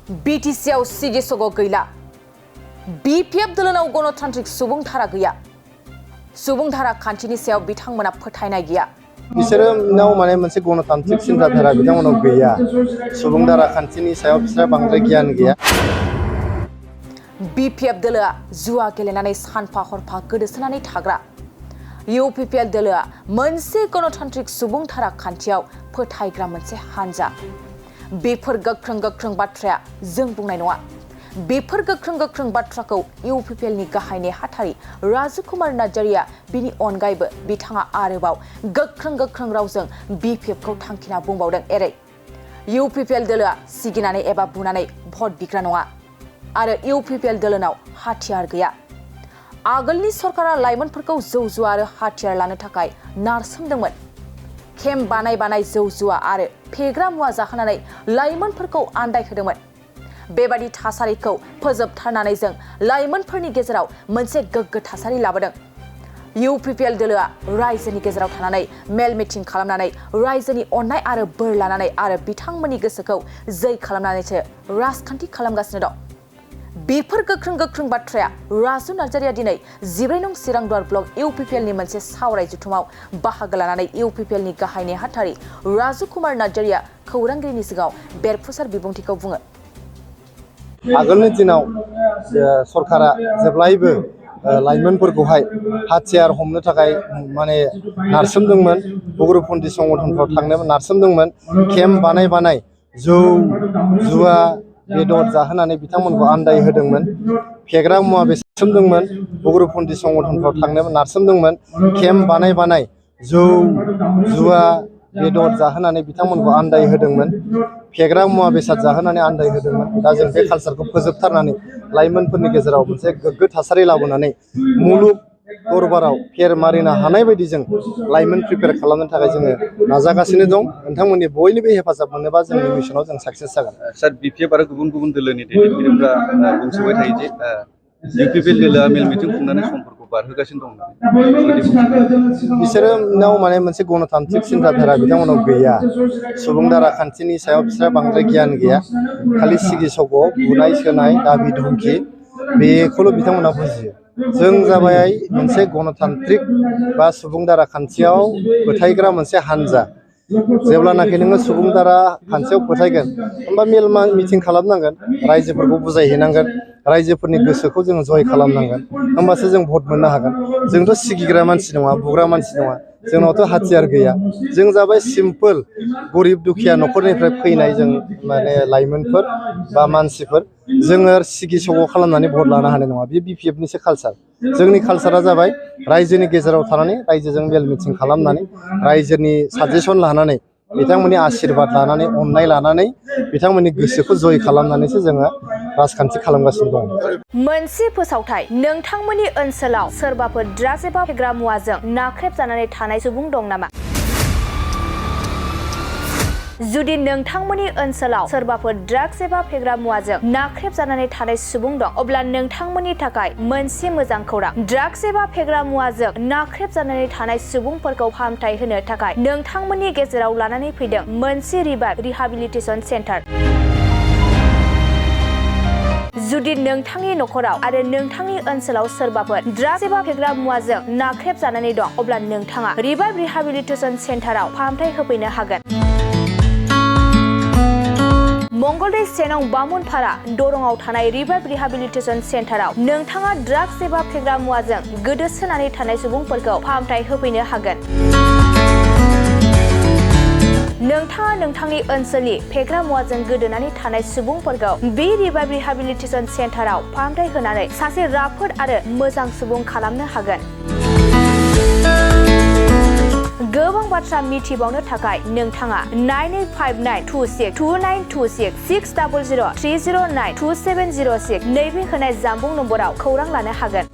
BTCआव सिगिसग' गैला BPF दोलोनाव गणतान्त्रिक सुबुंधारा गैया सुबुंधारा खान्थिनि सायाव बिथांमोना फोथायनाय गैया बिसोरनाव माने मोनसे गणतान्त्रिक सिन्ताधारा बिथांमोनाव गैया सुबुंधारा खान्थिनि सायाव बिसोरहा बांद्राय गियान गैया BPF दोलोआ जुवा गेलेनानै सानफा हरफा गोदोसोनानै थाग्रा UPPL दोलोआ मोनसे गणतान्त्रिक सुबुंधारा खान्थियाव फोथायग्रा मोनसे हानजा बेफोर गोख्रों बाथ्राया जों बुंनाय नङा बेफोर गोख्रों बाथ्राखौ UPPL नि गाहाय नेहाथारि राजु कुमार नार्जारिया बिनि अनगायैबो बिथाङा आरोबाव गोख्रों रावजों BPF खौ थांखिना बुंबावदों एरै UPPL दोलोआ सिगिनानै एबा बुनानै भट बिग्रा नङा आरो UPPL दोलोनाव हाथियार गैया आगोलनि सरकारा लाइमोनफोरखौ जौ जुवा आरो हाथियार लानो थाखाय नारसोमदोंमोन केम्प बानाय जौ जुवा आरो फेग्रा मुवा जाहोनानै लाइमोनफोरखौ आन्दायहोदोंमोन बेबादि थासारिखौ फोजोबथारनानै जों लाइमोनफोरनि गेजेराव मोनसे गोग्गो थासारि लाबोदों UPPL दोलोआ रायजोनि गेजेराव थानानै मेल मिटिं खालामनानै रायजोनि अननाय आरो बोर लानानै आरो बिथांमोननि गोसोखौ जै खालामनानैसो राजखान्थि खालामगासिनो दं बेफोर गोख्रों बाथ्राया राजु नार्जारिया दिनै 14 नं सिरांदुवार ब्लक UPPL नि मोनसे सावराय जुथुमाव बाहागो लानानै UPPL नि गाहाय नेहाथारि राजु कुमार नार्जारिया खौरांगिरिनि सिगाङाव बेरफुसार बिबुंथिखौ बुङो आगोलनि दिनाव सरकारा जेब्लायबो लाइमोनफोरखौहाय हाथियार हमनो थाखाय माने नारसोमदोंमोन उग्रपन्थी संगठनफ्राव थांनो नारसोमदोंमोन केम्प बानाय जौ जुवा बेदर जाहोनानै बिथांमोनखौ आन्दायहोदोंमोन फेग्रा मुवा बेसाद सोमदोंमोन उग्रपन्थी संगठनफ्राव थांनो नारसोमदोंमोन केम्प बानाय जौ जुवा बेदर जाहोनानै बिथांमोनखौ आन्दायहोदोंमोन फेग्रा मुवा बेसाद जाहोनानै आन्दायहोदोंमोन दा जों बे कालचारखौ फोजोबथारनानै लाइमोनफोरनि गेजेराव मोनसे गोग्गो थासारि लाबोनानै मुलुग दरबाराव फेर मारिनो हानाय बायदि जों लाइमोन प्रिपेयार खालामनो थाखाय जोङो नाजागासिनो दं नोंथांमोननि बयनिबो हेफाजाब मोनोबा जोंनि मिशनाव जों साक्सेस जागोन सार BPF आरो गुबुन दोलोनि दैदेनगिरिफ्रा बुंसोबाय थायो जे UPPL दोलोआ मेल मिटिं खुंनानै समफोरखौ बारहोगासिनो दं बिसोरनाव माने मोनसे गणतान्त्रिक सिन्ताधारा बिथांमोनाव गैया सुबुंधारा खान्थिनि सायाव बिसोरहा बांद्राय गियान गैया खालि सिगिसग' बुनाय सोनाय दाबि धमखि बेखौल' बिथांमोना बुजियो जों जाबाय मोनसे गणतान्त्रिक बा सुबुंधारा खान्थियाव फोथायग्रा मोनसे हानजा जेब्लानाखि नोङो सुबुंधारा खान्थियाव फोथायगोन होमबा मेल मिटिं खालामनांगोन रायजोफोरखौ बुजायहैनांगोन रायजोफोरनि गोसोखौ जों जय खालामनांगोन होमबासो जों भट मोननो हागोन जोंथ' सिगिग्रा मानसि नङा बुग्रा मानसि नङा जोंनावथ' हाथियार गैया जों जाबाय सिम्पोल गरिब दुखिया न'खरनिफ्राय फैनाय जों माने लाइमोनफोर बा मानसिफोर जोङो सिगिसग' खालामनानै भट लानो हानाय नङा बे BPF निसो कालचार जोंनि कालचारा जाबाय रायजोनि गेजेराव थानानै रायजोजों मेल मिटिं खालामनानै रायजोनि साजेसन लानानै बिथांमोननि आशीर्बाद लानानै अननाय लानानै बिथांमोननि गोसोखौ जय खालामनानैसो जोङो राजखान्थि खालामगासिनो दं मोनसे फोसावथाय नोंथांमोननि ओनसोलाव सोरबाफोर ड्राग्स एबा फेग्रा मुवाजों नाख्रेबजानानै थानाय सुबुं दं नामा जुदि नोंथांमोननि ओनसोलाव सोरबाफोर ड्राग्स एबा फेग्रा मुवाजों नाख्रेबजानानै थानाय सुबुं दं अब्ला नोंथांमोननि थाखाय मोनसे मोजां खौरां ड्राग्स एबा फेग्रा मुवाजों नाख्रेबजानानै थानाय सुबुंफोरखौ फाहामथाय होनो थाखाय नोंथांमोननि गेजेराव लानानै फैदों मोनसे रिहाबिलिटेसन सेन्टार जुदि नोंथांनि न'खराव आरो नोंथांनि ओनसोलाव सोरबाफोर ड्राग्स एबा फेग्रा मुवाजों नाख्रेबजानानै दं अब्ला नोंथाङा रिहाबिलिटेसन सेन्टाराव फाहामथाय होफैनो हागोन मंगलदै सेनं बामुनपारा दरंआव थानाय रिहाबिलिटेसन सेन्टाराव नोंथाङा ड्राग्स एबा फेग्रा मुवाजों गोदोसोनानै थानाय सुबुंफोरखौ फाहामथाय होफैनो हागोन नोंथाङा नोंथांनि ओनसोलनि फेग्रा मुवाजों गोदोनानै थानाय सुबुंफोरखौ बे रिहाबिलिटेसन सेन्टाराव फाहामथाय होनानै सासे राफोद आरो मोजां सुबुं खालामनो हागोन गोबां बाथ्रा मिथिबावनो थाखाय नोंथाङा 9859262926 60030927006 नैबे होनाय जानबुं नम्बराव खौरां लानो हागोन